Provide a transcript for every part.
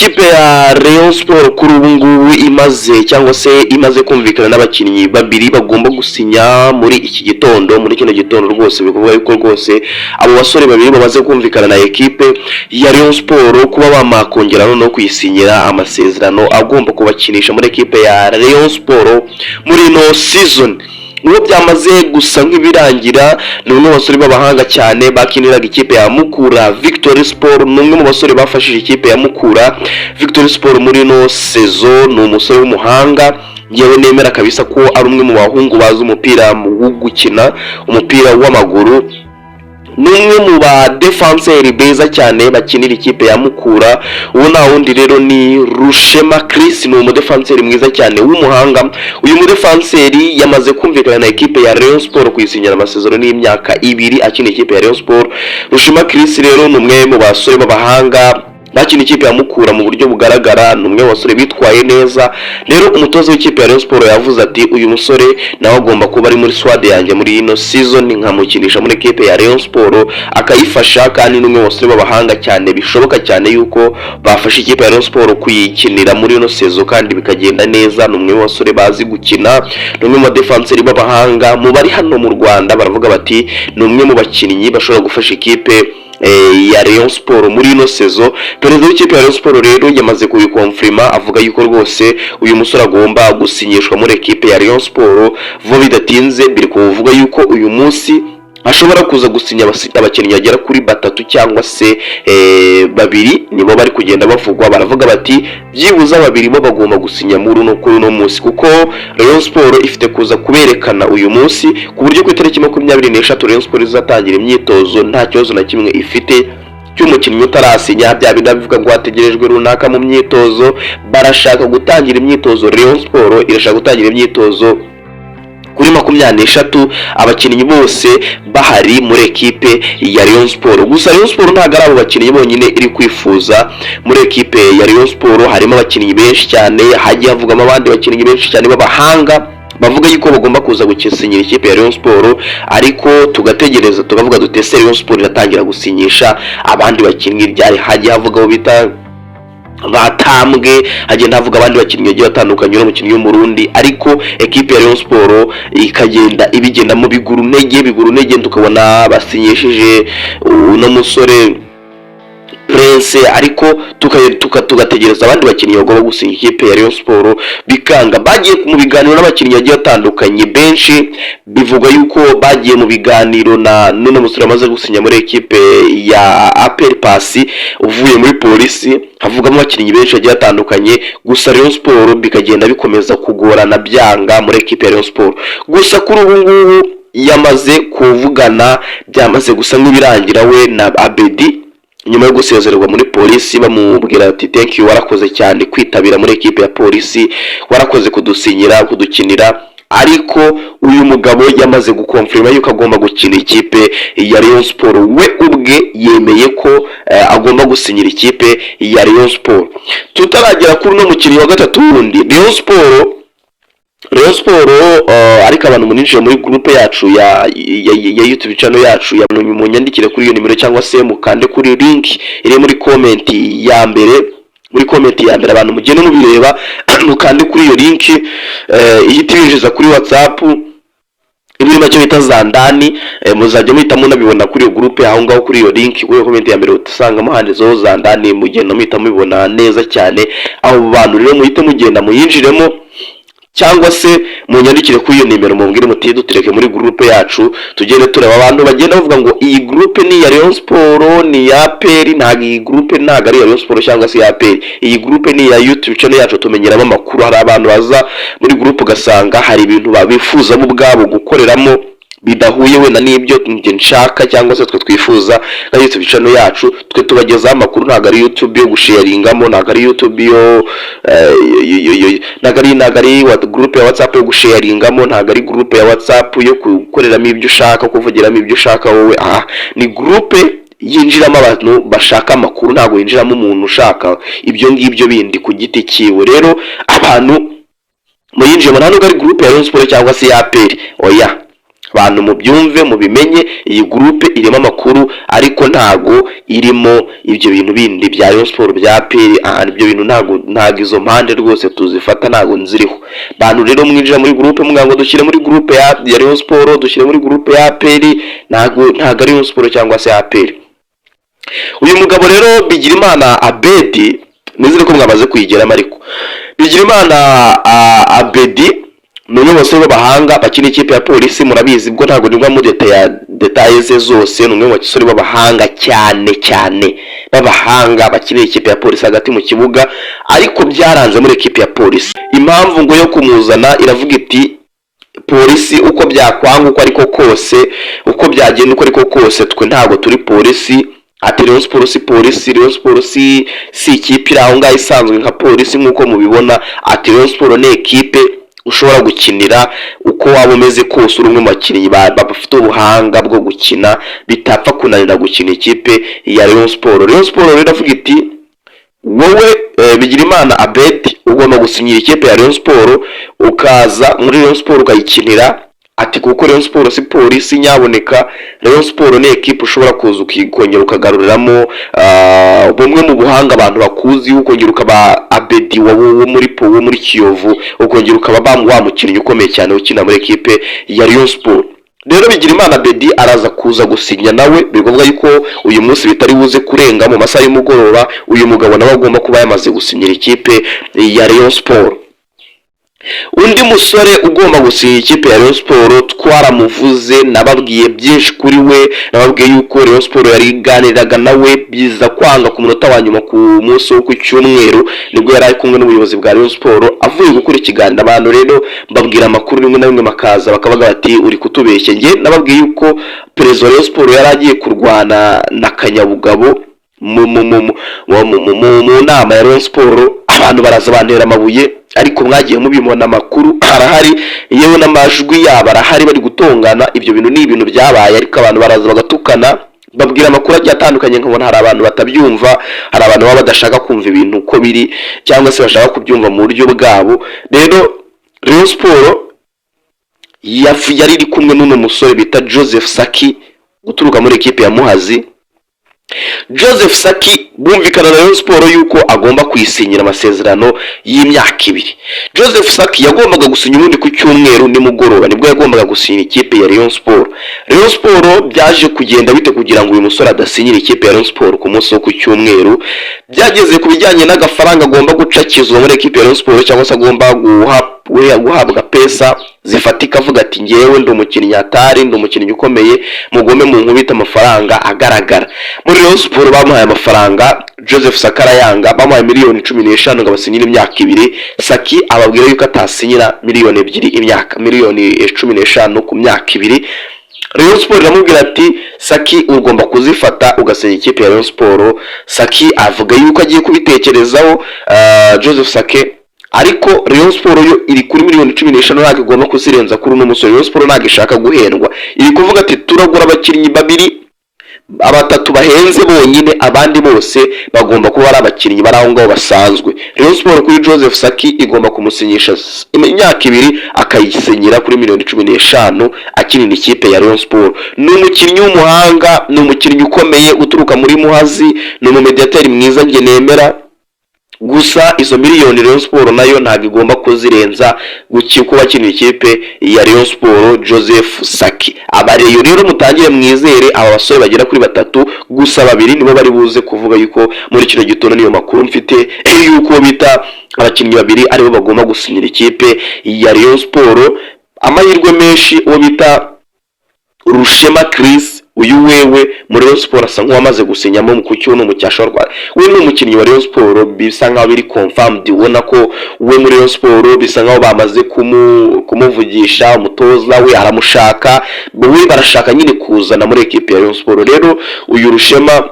Ikipe ya Rayon Sport kuri ubu ngubu imaze, cyangwa se imaze kumvikana n'abakinnyi babiri bagomba gusinya muri iki gitondo, muri kino gitondo rwose. Bikuvuga yuko rwose abo basore babiri bamaze kumvikana na ekipe ya Rayon Sport kuba bamakongera noneho kuyisinyira amasezerano agomba kubakinisha muri ekipe ya Rayon Sport muri ino season. Uwo byamaze gusa nk'ibirangira ni umwe mu basore b'abahanga cyane bakiniraga ikipe ya Mukura Victory Sport. Ni umwe mu basore bafashije ikipe ya Mukura Victory Sport muri ino saison. Ni umusore w'umuhanga, ngewe nemera kabisa ko ari umwe mu bahungu bazi umupira mu gukina umupira w'amaguru. Ni umwe mu ba défenseur beza cyane bakinira ikipe ya Mukura. Uwo nta wundi rero ni Rushema Chris, ni umudefanseri mwiza cyane w'umuhanga. Uyu mudefanseri yamaze kumvikana na ekipe ya Rayon Sport kuyisinyira amasezerano y'imyaka 2 akina ikipe ya Rayon Sport. Rushema Chris rero ni umwe mu basore b'abahanga bakina ikipe ya Mukura mu buryo bugaragara, ni umwe mu basore bitwaye neza. Rero umutoza w'ikipe ya Rayon Sport yavuze ati: "Uyu musore nawe agomba kuba ari muri squad yanjye muri ino season, nkamukinisha muri ekipe ya Rayon Sport akayifasha." Kandi ni umwe mu basore b'abahanga cyane, bishoboka cyane yuko bafasha ikipe ya Rayon Sport kuyikinira muri ino saison kandi bikagenda neza. Ni umwe mu basore bazi gukina, ni umwe mu badefanseri b'abahanga mu bari hano mu Rwanda. Baravuga bati ni umwe mu bakinnyi bashobora gufasha ikipe ya Rayon Sport muri ino saison. Perezida w'ikipe ya Rayon Sport rero yamaze kubikonfirma, avuga yuko rwose uyu musore agomba gusinyishwa muri ekipe ya Rayon Sport vuba bidatinze. Biri kuvuga yuko uyu munsi ashobora kuza gusinya abakinnyi bagera kuri batatu cyangwa se babiri, nibo bari kugenda bavugwa. Baravuga bati byibuze babiri bo bagomba gusinya muri uno kuri uno munsi, kuko Rayon Sport ifite kuza kuberekana uyu munsi, ku buryo ku itariki 23 Rayon Sport izatangira imyitozo nta kibazo na kimwe ifite cy'umukinnyi utarasinya. Bya bindi bivuga ngo hategerejwe runaka mu myitozo, barashaka gutangira imyitozo. Rayon Sport irashaka gutangira imyitozo kuri 23 abakinnyi bose bahari muri ekipe ya Rayon Sport. Gusa Rayon Sport ntabwo ari abo bakinnyi bonyine iri kwifuza. Muri ekipe ya Rayon Sport harimo abakinnyi benshi cyane, hagiye havugamo abandi bakinnyi benshi cyane b'abahanga bavuga yuko bagomba kuza gusinyira ikipe ya Rayon Sport, ariko tugategereza tukavuga duti: "Ese Rayon Sport iratangira gusinyisha abandi bakinnyi ryari?" Hagiye havuga bita batambwe, hagenda havuga abandi bakinnyi bagiye batandukanye, uno mukinnyi w'Umurundi, ariko ekipe ya Rayon Sport ikagenda ibigendamo biguru ntege biguru ntege, tukabona basinyishije uno musore Prince, ariko tugategereza abandi bakinnyi bagomba gusinya ikipe ya Rayon Sport bikanga. Bagiye mu biganiro n'abakinnyi bagiye batandukanye benshi. Bivugwa yuko bagiye mu biganiro na n'uno musore wamaze gusinya muri ekipe ya APR Pasi uvuye muri Polisi. Havugamo abakinnyi benshi bagiye batandukanye, gusa Rayon Sport bikagenda bikomeza kugorana, byanga muri ekipe ya Rayon Sport. Gusa kuri ubu ngubu yamaze kuvugana, byamaze gusa nk'ibirangira we na Abedi nyuma yo gusezererwa muri Polisi, bamubwira ati: "Thank you, warakoze cyane kwitabira muri ekipe ya Polisi, warakoze kudusinyira, kudukinira." Ariko uyu mugabo yamaze gukonfirma yuko agomba gukina ikipe ya Rayon Sport. We ubwe yemeye ko agomba gusinyira ikipe ya Rayon Sport. Tutaragera kuri uno mukinnyi wa gatatu wundi, Rayon Sport, ariko abantu muninjiye muri groupe yacu ya YouTube channel yacu ya munyandikire kuri iyo nimero cyangwa se mukande kuri link iri muri comment ya mbere. Muri comment ya mbere, abantu mugende mubireba, mukande kuri iyo link, ihita ibinjiza kuri WhatsApp muri make bita zandani. Muzajya muhita munabibona kuri iyo groupe aho ngaho, kuri iyo link, kuri iyo comment ya mbere usangamo handitseho zandani, mugenda muhita mubibona neza cyane. Abo bantu rero muhite mugenda muyinjiremo cyangwa se munyandikire kuri iyo nimero, mubwire muti: "Dutereke muri groupe yacu tugende tureba." Abantu bagenda bavuga ngo iyi groupe ni iya Rayon Sport, ni iya APR, ntabwo iyi groupe ntabwo ari iya Rayon Sport cyangwa se iya APR. Iyi groupe ni iya YouTube channel yacu, tumenyeramo amakuru. Hari abantu baza muri groupe ugasanga hari ibintu babifuzamo ubwabo gukoreramo bidahuye wenda n'ibyo njye nshaka cyangwa se twe twifuza nka YouTube channel yacu. Twe tubagezaho amakuru, ntabwo ari YouTube yo gusharingamo, ntabwo ari YouTube yo ntabwo ari groupe ya WhatsApp yo gusharingamo, ntabwo ari groupe ya WhatsApp yo gukoreramo ibyo ushaka, kuvugiramo ibyo ushaka wowe. Aha ni groupe yinjiramo abantu bashaka amakuru, ntabwo yinjiramo umuntu ushaka ibyo ngibyo bindi ku giti cyiwe. Rero abantu muyinjiyemo, nta nubwo ari groupe ya Rayon Sport cyangwa se ya APR, oya. Abantu muyinjiyemo, Abantu mubyumve, mubimenye, iyi groupe irimo amakuru, ariko ntago irimo ibyo bintu bindi bya Rayon Sport, bya APR. Aha ibyo bintu ntago izo mpande rwose tuzifata, ntago nziriho. Bantu rero mwinjira muri groupe mugira ngo dushyire muri groupe ya Rayon Sport, dushyire muri groupe ya APR, ntago ari Rayon Sport cyangwa se APR. Uyu mugabo rero Bigirimana Abedi, nizere ko mwamaze kuyigeramo, ariko Bigirimana Abedi ni umwe mu basore b'abahanga bakina ikipe ya Polisi, murabizi. Bwo ntabwo nibwa mu détails ze zose. Ni umwe mu basore b'abahanga cyane cyane, b'abahanga bakinira ikipe ya Polisi hagati mu kibuga, ariko byaranze muri ekipe ya Polisi. Impamvu ngo yo kumuzana iravuga iti: "Polisi, uko byakwanga uko ariko kose, uko byagenda uko ariko kose, twe ntabwo turi Polisi." Ati: "Rayon Sport si Polisi, Rayon Sport si ikipe iri aho ngaho isanzwe nka Polisi nk'uko mubibona." Ati: "Rayon Sport ni ekipe ushobora gukinira uko waba umeze kose, uri umwe mu bakinnyi bafite ubuhanga bwo gukina, bitapfa kunanira gukina ikipe ya Rayon Sport." Rayon Sport rero iravuga iti: "Wowe Bigirimana Abedi, ugomba gusinyira ikipe ya Rayon Sport, ukaza muri Rayon Sport ukayikinira." Ati: "Kuko Rayon Sport si Polisi, nyaboneka. Rayon Sport ni ekipe ushobora kuza ukongera ukagaruriramo bumwe mu buhanga abantu bakuzi, ukongera ukaba Abedi wo muri po wo muri Kiyovu, ukongera ukaba wa mukinnyi ukomeye cyane ukina muri ekipe ya Rayon Sport." Rero Bigirimana Abedi araza kuza gusinya nawe. Biri yuko uyu munsi bitari buze kurenga mu masaha y'umugoroba, uyu mugabo nawe agomba kuba yamaze gusinyira ikipe ya Rayon Sport. Undi musore ugomba gusinya ikipe ya Rayon Sport twaramuvuze, nababwiye byinshi kuri we. Nababwiye yuko Rayon Sport yari iganiraga nawe, biza kwanga ku munota wa nyuma. Ku munsi wo ku cyumweru nibwo yari ari kumwe n'ubuyobozi bwa Rayon Sport, avuye gukora ikiganiro. Abantu rero mbabwira amakuru rimwe na rimwe bakaza bakavuga bati: "Uri kutubeshya." Njye nababwiye yuko perezida wa Rayon Sport yari agiye kurwana na Kanyabugabo mu nama ya Rayon Sport. Abantu baraza bantera amabuye, ariko mwagiye mubibona, amakuru arahari, yewe n'amajwi yabo arahari, bari gutongana. Ibyo bintu ni ibintu byabaye, ariko abantu baraza bagatukana. Babwira amakuru agiye atandukanye, nkabona hari abantu batabyumva, hari abantu baba badashaka kumva ibintu uko biri, cyangwa se bashaka kubyumva mu buryo bwabo. Rero Rayon Sport yari iri kumwe n'uno musore bita Joseph Saki uturuka muri ekipe ya Muhazi. Joseph Saki bumvikana na Rayon Sport yuko agomba kuyisinyira amasezerano y'imyaka 2. Joseph Saki yagombaga gusinya ubundi ku cyumweru nimugoroba, nibwo yagombaga gusinya ikipe ya Rayon Sport. Rayon Sport byaje kugenda bite kugira ngo uyu musore adasinyira ikipe ya Rayon Sport ku munsi wo ku cyumweru? Byageze ku bijyanye n'agafaranga agomba gucakizwa muri ekipe ya Rayon Sport, cyangwa se agomba guhabwa pesa zifatika. Avuga ati: "Ngewe ndi umukinnyi atari, ndi umukinnyi ukomeye, mugome mu nkubita amafaranga agaragara." Muri Rayon Sport bamuhaye amafaranga, Joseph Saki arayanga. Bamuhaye miliyoni 15 ngo abasinyire imyaka 2. Saki ababwira yuko atasinyira miliyoni 2 imyaka, miliyoni 15 ku myaka 2. Rayon Sport iramubwira ati: "Saki, ugomba kuzifata ugasinya ikipe ya Rayon Sport." Saki avuga yuko agiye kubitekerezaho, Joseph Saki. Ariko Rayon Sport yo iri kuri miliyoni 15, ntabwo igomba kuzirenza kuri uno musore. Rayon Sport ntabwo ishaka guhendwa, iri kuvuga ati: "Turagura abakinnyi babiri, abatatu bahenze bonyine, abandi bose bagomba kuba ari abakinnyi bari aho ngaho basanzwe." Rayon Sport kuri Joseph Saki igomba kumusinyisha imyaka 2, akayisinyira kuri miliyoni 15, akinira ikipe ya Rayon Sport. Ni umukinnyi w'umuhanga, ni umukinnyi ukomeye uturuka muri Muhazi, ni umumediateri mwiza njye nemera. Gusa izo miliyoni Rayon Sport nayo ntabwo igomba kuzirenza kuba akinira ikipe ya Rayon Sport, Joseph Saki. Abareyo rero mutangire mwizere aba basore bagera kuri batatu. Gusa babiri nibo bari buze kuvuga yuko muri kino gitondo, niyo makuru mfite, yuko bita abakinnyi babiri aribo bagomba gusinyira ikipe ya Rayon Sport. Amahirwe menshi, uwo bita Rushema Chris, uyu wewe muri Rayon Sport asa nk'uwamaze gusinyamo ku cyuno mu cyashorwa. We ni umukinnyi wa Rayon Sport, bisa nkaho biri confirmed. Ubona ko we muri Rayon Sport bisa nkaho bamaze kumuvugisha, umutoza we aramushaka, we barashaka nyine kuzana muri ekipe ya Rayon Sport. Rero uyu Rushema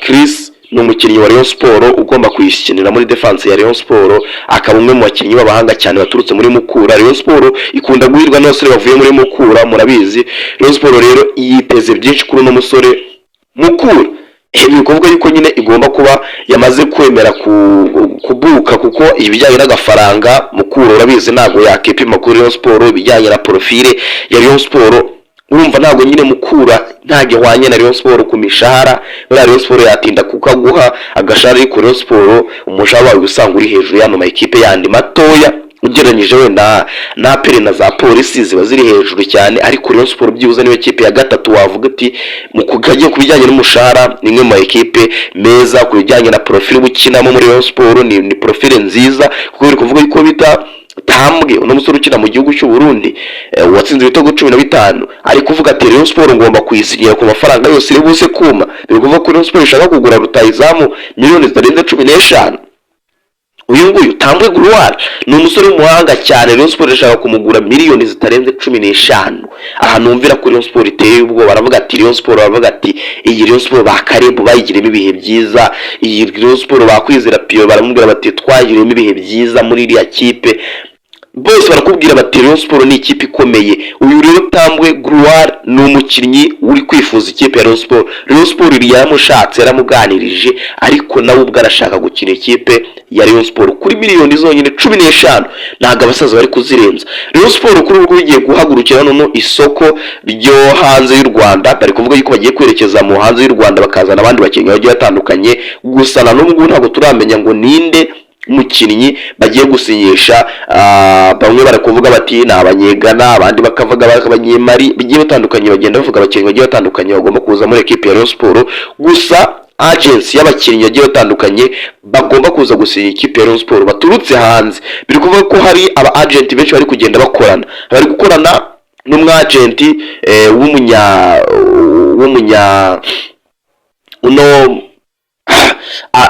Chris ni umukinnyi wa Rayon Sport ugomba kuyikinira muri defense ya Rayon Sport, akaba umwe mu bakinnyi b'abahanga cyane baturutse muri Mukura. Rayon Sport ikunda guhirwa n'abasore bavuye muri Mukura, murabizi. Rayon Sport rero yiteze byinshi kuri uno musore. Mukura ibi kuvuga yuko nyine igomba kuba yamaze kwemera kubuka, kuko ibijyanye n'agafaranga Mukura urabizi ntabwo yakipima kuri Rayon Sport. Ibijyanye na profile ya Rayon Sport. Urumva ntabwo nyine Mukura ntabwo ihwanye na Rayon Sport ku mishahara. Buriya Rayon Sport yatinda kukaguha agashahara, ariko Rayon Sport umushahara wawe usanga uri hejuru y'ano ma ekipe yandi matoya, ugereranyije wenda na APR na za Polisi ziba ziri hejuru cyane. Ariko Rayon Sport byibuze niyo kipe ya gatatu wavuga ati mu kujya ku bijyanye n'umushahara ni imwe mu ma ekipe meza. Ku bijyanye na profile uba ukinamo muri Rayon Sport ni profile nziza, kuko biri kuvuga yuko bita Tambwe, uno musore ukina mu gihugu cy'u Burundi watsinze ibitego 15, ari kuvuga ati Rayon Sport ngomba kuyisinyira ku mafaranga yose iri buze kuma. Biri kuvuga ko Rayon Sport ishaka kugura rutayizamu miliyoni zitarenze 15. Uyu nguyu Tambwe Gloire ni umusore w'umuhanga cyane. Rayon Sport irashaka kumugura miliyoni zitarenze 15. Aha numvira ko Rayon Sport iteye ubwoba. Baravuga ati Rayon Sport, baravuga ati iyi Rayon Sport ba Karebu bayigiremo ibihe byiza, iyi Rayon Sport bakwizera Piyo baramubwira bati twagiriyemo ibihe byiza muri iriya kipe. Bose barakubwira bati Rayon Sport ni ikipe ikomeye. Uyu rero Tambwe Gloire ni umukinnyi uri kwifuza ikipe ya Rayon Sport. Rayon Sport iri yaramushatse, yaramuganirije, ariko nawe ubwo arashaka gukina ikipe ya Rayon Sport kuri miliyoni zonyine 15. Ntabwo abasaza bari kuzirenza. Rayon Sport kuri ubu igiye guhagurukira noneho isoko ryo hanze y'u Rwanda. Bari kuvuga yuko bagiye kwerekeza mu hanze y'u Rwanda, bakazana abandi bakinnyi bagiye batandukanye. Gusa na n'ubu ngubu ntabwo turamenya ngo ninde mukinnyi bagiye gusinyisha. Bamwe bari kuvuga bati ni Abanyegana, abandi bakavuga Abanyemari bigiye batandukanye. Bagenda bavuga abakinnyi bagiye batandukanye bagomba kuza muri ekipe ya Rayon Sport. Gusa agency y'abakinnyi bagiye batandukanye bagomba kuza gusinya ikipe ya Rayon Sport baturutse hanze, biri kuvuga ko hari aba agent benshi bari kugenda bakorana. Bari gukorana n'umwagenti w'umunya uno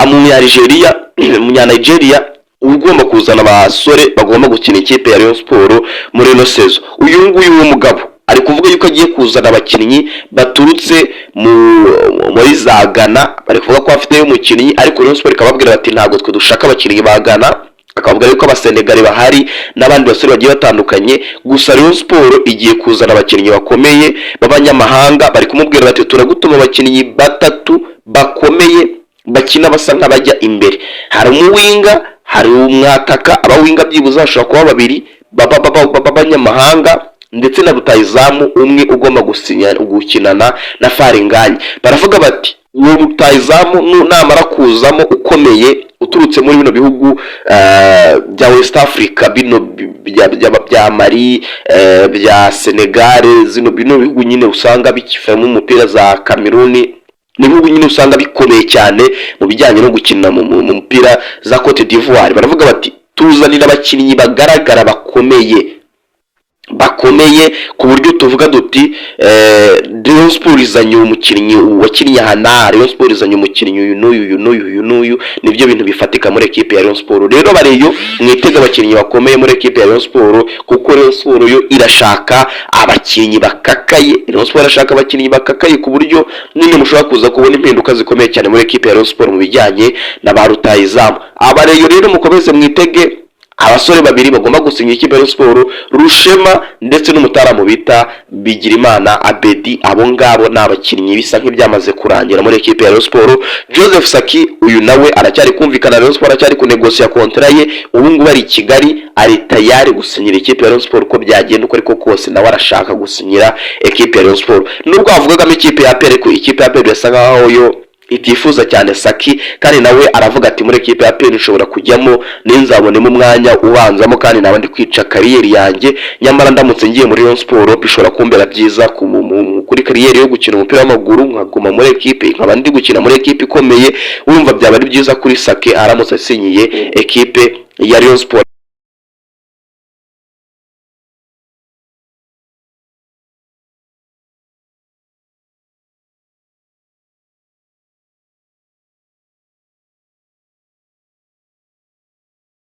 umunya Nigeria, umunya Nigeria ugomba kuzana abasore bagomba gukina ikipe ya Rayon Sport muri ino saison. Uyu nguyu w'umugabo ari kuvuga yuko agiye kuzana abakinnyi baturutse muri za Ghana. Bari kuvuga ko afite umukinnyi, ariko Rayon Sport ikababwira bati ntabwo twe dushaka abakinnyi ba Ghana. Akavuga yuko Abasenegali bahari n'abandi basore bagiye batandukanye. Gusa Rayon Sport igiye kuzana abakinnyi bakomeye b'abanyamahanga. Bari kumubwira bati turagutuma abakinnyi batatu bakomeye bakina basa nk'abajya imbere. Hari umuwinger, hari umwataka. Abawinger byibuze bashobora kuba babiri b'abanyamahanga, ndetse na rutayizamu umwe ugomba gusinya gukinana na Faringanye. Baravuga bati uwo rutayizamu namara kuzamo ukomeye uturutse muri bino bihugu bya West Africa, bino bya Mali, bya Senegal, zino bino bihugu nyine usanga bikivamo umupira, za Cameroon, ni ibihugu nyine usanga bikomeye cyane mu bijyanye no gukina mu mupira, za Cote d'Ivoire. Baravuga bati tuzanira abakinnyi bagaragara bakomeye, bakomeye ku buryo tuvuga duti Rayon Sport izanye umukinnyi wakinnye aha na Rayon Sport izanye umukinnyi uyu n'uyu, uyu n'uyu, uyu n'uyu. Nibyo bintu bifatika muri ekipe ya Rayon Sport. Rero bareyo mwitega abakinnyi bakomeye muri ekipe ya Rayon Sport, kuko Rayon Sport yo irashaka abakinnyi bakakaye. Rayon Sport irashaka abakinnyi bakakaye ku buryo nyine mushobora kuza kubona impinduka zikomeye cyane muri ekipe ya Rayon Sport mu bijyanye na ba rutayizamu. Abareyo rero mukomeze mwitege abasore babiri bagomba gusinya ikipe ya Rayon Sport, Rushema ndetse n'umutaramu bita Bigirimana Abedi. Abo ngabo ni abakinnyi bisa nk'ibyamaze kurangira muri ekipe ya Rayon Sport. Joseph Saki uyu nawe aracyari kumvikana, Rayon Sport aracyari kunegosiya contrat ye. Ubu ngubu ari i Kigali, ari tayari gusinyira ikipe ya Rayon Sport uko byagenda uko ariko kose. Nawe arashaka gusinyira ekipe ya Rayon Sport, nubwo havugagamo ikipe ya APR, ariko ikipe ya APR birasa nkaho yo itifuza cyane Saki. Kandi nawe aravuga ati muri ekipe ya APR nshobora kujyamo ninzabonemo umwanya ubanzamo, kandi naba ndi kwica carrière yanjye. Nyamara ndamutse ngiye muri Rayon Sport bishobora kumbera byiza kuri carrière yo gukina umupira w'amaguru, nkaguma muri ekipe, nkaba ndi gukina muri ekipe ikomeye. Urumva byaba ari byiza kuri Saki aramutse asinyiye ekipe ya Rayon Sport.